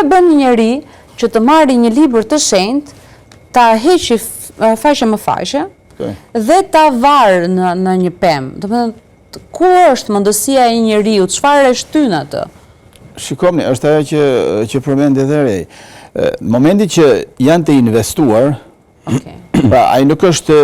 e bën një njeri që të marrë një libër të shenjtë, ta heqi faqe më faqe dhe ta varë në në një pemë. Domethënë ku është mendësia e njeriut, çfarë e shtyn atë? Shikoni, është ajo që që përmendi edhe Rej. Në momentin që janë të investuar, okay. pra ai nuk është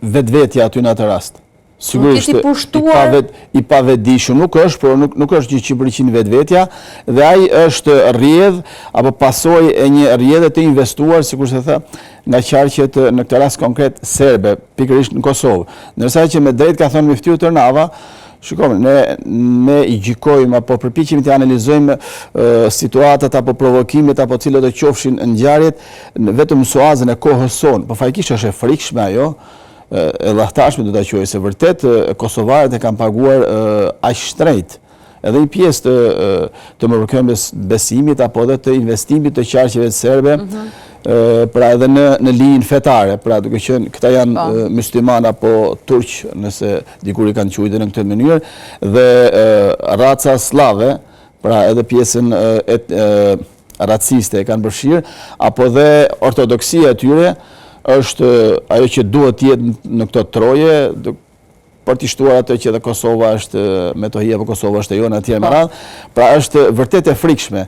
vetvetja aty në atë rast. Sigurisht, i pushtuar... i pavetëdijshëm nuk është, por nuk, nuk është 100% vetvetja, dhe ai është rrjedhë, apo pasojë e një rrjedhe të investuar, sikurse tha, nga qarqet në këtë rast konkret serbe, pikërisht në Kosovë. Ndërsa që me drejt ka thënë myftiu Tërnava, shikoni, ne, ne i gjykojmë apo përpiqemi të analizojmë situatat apo provokimet apo cilat do qofshin ngjarjet vetëm në suazën e kohës sonë. Po faktikisht është e frikshme ajo, e llahtarshme do ta quaj se vërtet kosovarët e kanë paguar aq shtrenjtë edhe një pjesë të të mëkëmbjes besimit apo edhe të investimit të qarqeve serbe mhm. pra edhe në në linjën fetare, pra duke qenë këta janë po. muslimanë apo turq, nëse dikur i kanë quajtur në këtë mënyrë dhe raca sllave, pra edhe pjesën e raciste e kanë përfshirë, apo dhe ortodoksia e tyre është ajo që duhet të jetë në këto troje, për t'i shtuar atë që edhe Kosova është Metohia apo Kosova është e jona etj me po. radhë, pra është vërtet e frikshme.